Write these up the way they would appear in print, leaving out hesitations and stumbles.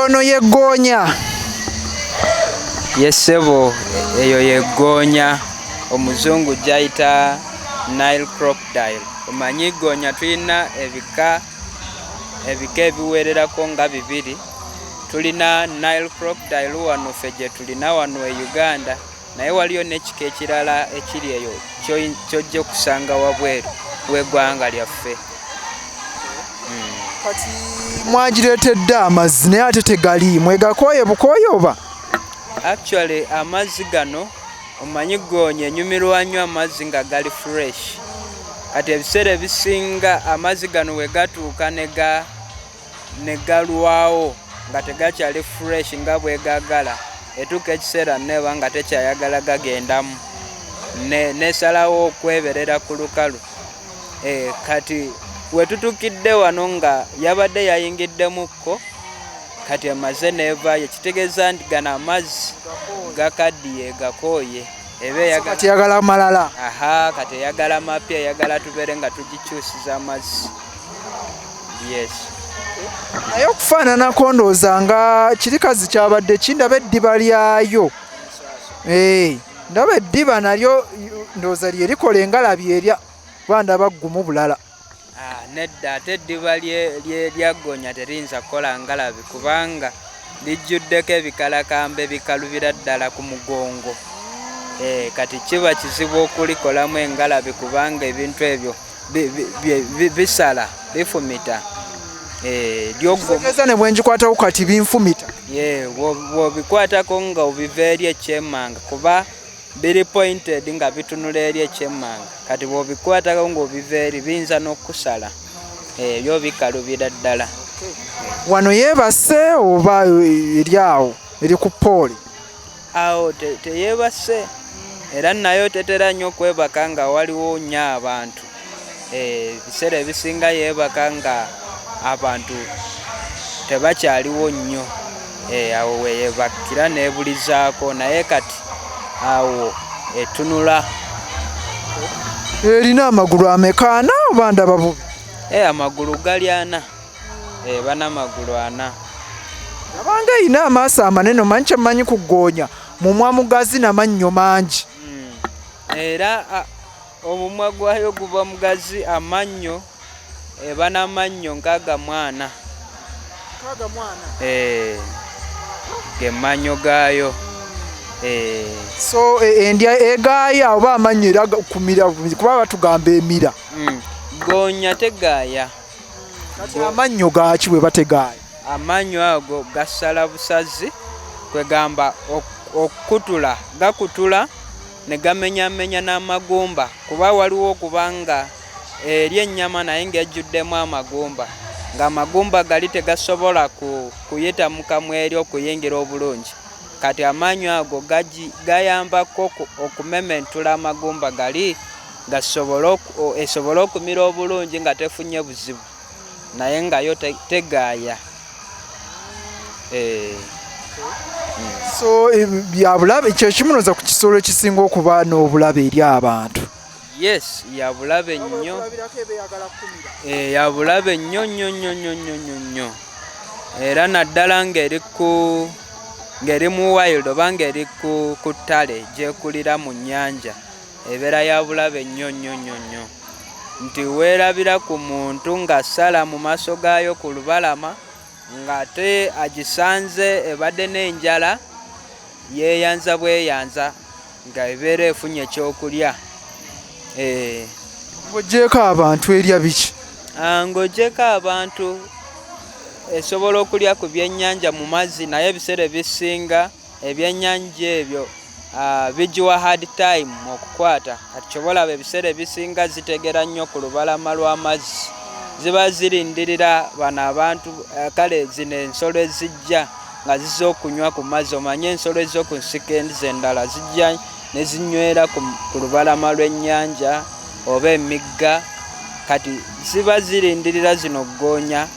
Ono ye ggoonya? Ye ssebo, eyo ye ggoonya omuzungu gy'ayita Nile crocodile. Omanyi ggoonya tulina ebika ebika ebiwererako nga bibiri. Tulina Nile crocodile wano ffe gye tulina wano e Uganda, naye waliyo n'ekika ekirala ekiri eyo ky'ojja okusanga wabweru w'eggwanga lyaffe. Kati mwagireetedde amazzi naye ate tegali, mwegakooye bukooye oba? Actually amazzi gano, omanyi ggoonya enyumirwa nnyo amazzi nga gali fresh. Kati ebiseera ebisinga amazzi gano we gatuuka ne galwawo nga tegakyali fresh nga bwegagala, etuuka ekiseera neeba nga tekyayagala gagendamu, nesalawo okweberera ku lukalu. Kati wetutukidde wano nga yabadde yayingiddemukko, kati emaze nevaayo, kitegeeza nti gano amazzi gakaddiye, gakooye, eba eyagala Kati eyagala malala. Aha, kati eyagala mapya, eyagala tubeere nga tugikyusiza amazzi, yes. Naye okufaananako ndowooza nga kirikazi kyabadde kindaba eddiba lyayo. Ndaba eddiba nalyo ndowooza lye likola engalabi erya, kuba ndaba ggumu bulala. Ah, nedda, ate eddiba lya ggoonya teriyinza kukola ngalabi kubanga lijjuddeko ebikalakambe bikalubira ddala ku mugongo. Kati kiba kizibu okulikolamu engalabi kubanga ebintu ebyo bisala, bifumita. Kitegeeza ne bwe ngikwatako kati binfumita. Ye, bw'obikwatako nga obiva eri ekyemmanga, kuba biri pointed nga bitunula eri ekyemmanga. Kati bw'obikwatako ng'obiva eri biyinza n'okusala, ebyo bikalubira ddala. Wano yeebase oba eri awo eri ku pooli? Awo teyeebase, era nayo tetera nnyo okwebaka nga waliwo nnyo abantu. Ebiseera ebisinga yeebaka nga abantu tebakyaliwo nnyo. Awo weyeebakira n'ebulizaako, naye kati awo etunula. Erina amagulu ameka, ana oba ndaba bubi? Amagulu gali ana, eba n'amagulu ana. Abanga erina amaaso amanene. Omanyi kyemmanyi ku ggoonya, mumwa mugazi namannyo mangi. Era omumwa gwayo guba mugazi, amannyo eba n'amannyo 64. Ge mannyo gaayo. So endya egaaya oba amannyo era kumira, kuba batugamba emira? Goonya tegaaya. Kati amannyo gaaki bwe bategaaya? Amannyo ago gasala busazi, kwegamba okukutula, gakutula ne gamenyamenya n'amagumba, kuba waliwo okubanga eri ennyama naye ng'ejjuddemu amagumba, ng'amagumba gali tegasobola kuyita mu kamwa eri okuyingira obulungi. Kati amannyo ago gayambako okumementula amagumba gali gasobole esobole okumira obulungi nga tefunye buzibu, naye nga yo tegaaya. So byabulabe kyekimunoza ku kisolo ekisinga okuba n'obulabe eri abantu? Yes, yabulabe nnyo, yabulabe nnyo nnyo nnyo nnyo nnyo nnyo nnyo, era naddala ng'eri ku ng'eri mu wild oba ng'eri ku ttale gyekulira mu nnyanja, ebeera ya bulabe nnyo nnyo nnyo nnyo, nti weerabira ku muntu ng'asala mu maaso gaayo ku lubalama ng'ate agisanze ebadde n'enjala, yeeyanza bweyanza nga ebeera efunye ekyokulya. Ng'oggyeeko abantu, erya biki? Ng'oggyeeko abantu, esobola okulya ku byennyanja mu mazzi, naye ebiseera ebisinga ebyennyanja ebyo bigiwa hard time okukwata. Kati kyoba olaba ebiseera ebisinga zitegera nnyo ku lubalama lw'amazzi, ziba zirindirira bano abantu, kale zino ensolo ezijja nga zizza okunywa ku mazzi. Omanye ensolo ez'oku nsiko endala zijja ne zinywera ku lubalama lw'ennyanja oba emigga. Kati ziba zirindirira zino ggoonya,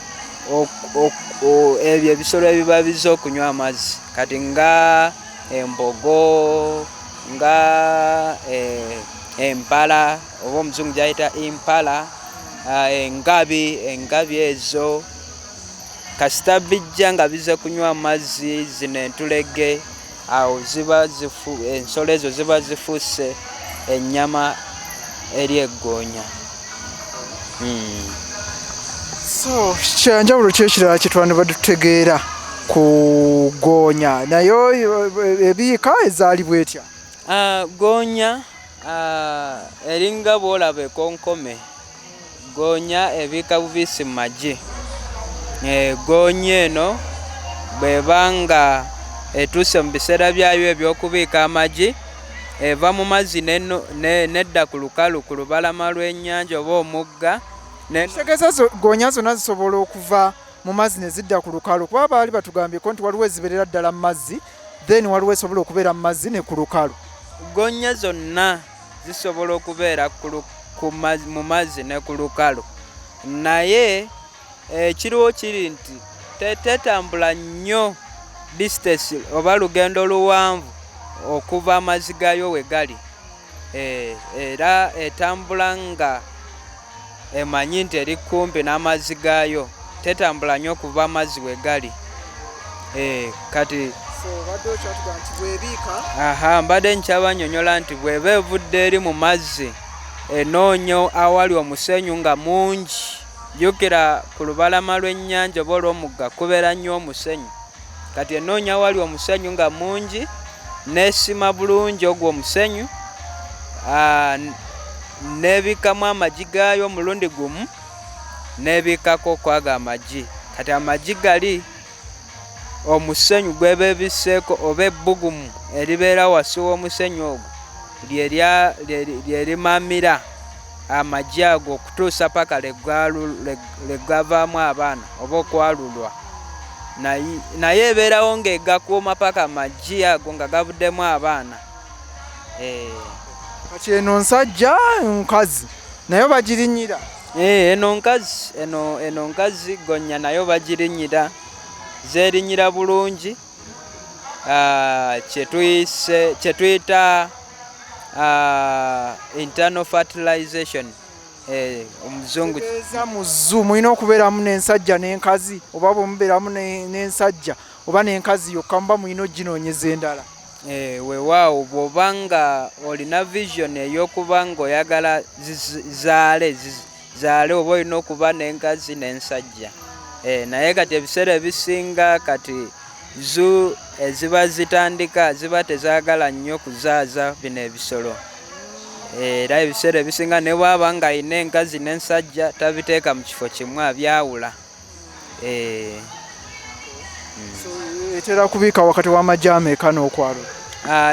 ebyo ebisolo ebiba bizze okunywa amazzi, kati nga embogo, nga empala oba omuzungu gyayita impala, engabi, engabi ezo. Kasita bijja nga bize kunywa amazzi, zino entulege awo ziba zifu, ensolo ezo ziba zifuuse ennyama eri eggoonya. So kyanjawulo ki ekirala kye twandibadde tutegeera ku ggoonya? Nayo ebiika ezaalibwa etya? Ggoonya eringa bw'olaba ekonkome. Ggoonya ebiika bubisi mu magi. Ggoonya eno bw'eba nga etuuse mu biseera byayo eby'okubiika amagi, eva mu mazzi nedda ku lukalu, ku lubalama lw'ennyanja oba omugga. Kitegeeza ggoonya zonna zisobola okuva mu mazzi ne zidda ku lukalu, kuba baali batugambyeko nti waliwo ezibeerera ddala mu mazzi, then waliwo esobola okubeera mu mazzi ne ku lukalu. Ggoonya zonna zisobola okubeera mu mazzi ne ku lukalu, naye ekiriwo kiri nti tetambula nnyo distance oba lugendo luwanvu okuva amazzi gaayo we gali. Era etambula nga emanyi nti eri kumpi n'amazzi gaayo, tetambula nnyo okuva amazzi we gali. Kati aha, mbadde nkyabanyonyola nti bw'eba evudde eri mu mazzi enoonya awali omusenyu nga mungi. Jjukira ku lubalama lw'ennyanja oba olw'omugga kubeera nnyo omusenyu. Kati enoonya awali omusenyu nga mungi, n'esima bulungi ogwo omusenyu, n'ebikamu amagi gaayo omulundi gumu, n'ebikako okwago amagi. Kati amagi gali omusenyu gw'eba ebisseeko oba ebbugumu eribeera wansi w'omusenyu ogwo lye limamira amagi ago okutuusa paka lwe gavaamu abaana oba okwalulwa. Naye ebeerawo ng'egakuuma paka amagi ago nga gavuddemu abaana. Kati eno nsajja nkazi nayo bagirinnyira? Eno nkazi, eno nkazi gonya nayo bagirinnyira, zeerinnyira bulungi. Kye tuyita internal fertilization. Omuzungu Tegeeza mu zoo mulina okubeeramu n'ensajja n'enkazi, oba bwe mubeeramu n'ensajja oba n'enkazi yokka muba mulina oginoonyeza endala? Weewaawo bw'oba nga olina vision ey'okuba ng'oyagala zaale oba olina okuba n'enkazi n'ensajja. Naye kati ebiseera ebisinga kati zoo eziba zitandika ziba tezaagala nnyo kuzaaza bino ebisolo. Era ebiseera ebisinga ne bw'aba ng'alina enkazi n'ensajja tabiteeka mu kifo kimu, abyawula. So, etera kubiika wakati w'amagi ameka n'okwalula?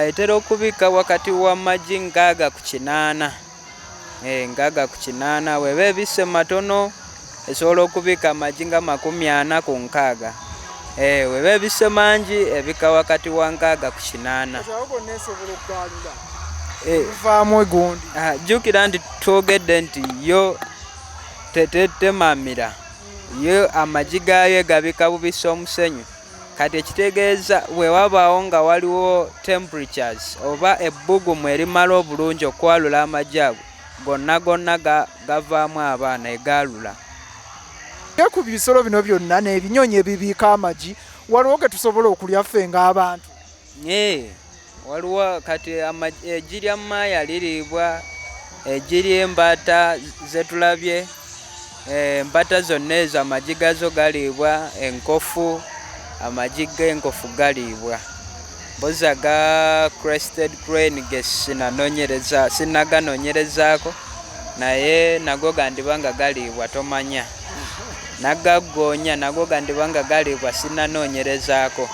Etera okubiika wakati w'amagi 6 ku 8. 6 ku 8. Bw'eba ebisse matono esobola okubiika amagi nga 40 ku 60. Bw'eba ebisse mangi ebika wakati wa 6 ku 8. Kati awo gonna esobola okugaalula bivaamu egundi? Jjukira nti twogedde nti yo temamira, yo amagi gaayo egabika bubisi omusenyu. Kati ekitegeeza bwe wabaawo nga waliwo temperatures oba ebbugumu erimala obulungi okwalula amagi ago gonna gonna gavaamu abaana, egaalula. Ku bisolo bino byonna n'ebinyonyi ebibiika amagi, waliwo ge tusobola okulya ffe ng'abantu? Waliwo kati eggi lya mmaaya liriibwa, eggi ly'embaata zetulabye, embaata zonna ezo amagi gaazo galiibwa, enkofu, amagi g'enkofu galiibwa. Mpozi aga crested crane ge sinanoonyereza, sinnaganoonyerezaako, naye nago gandiba nga galiibwa, tomanya. N'agaggoonya nago gandiba nga galiibwa, sinnanoonyerezaako.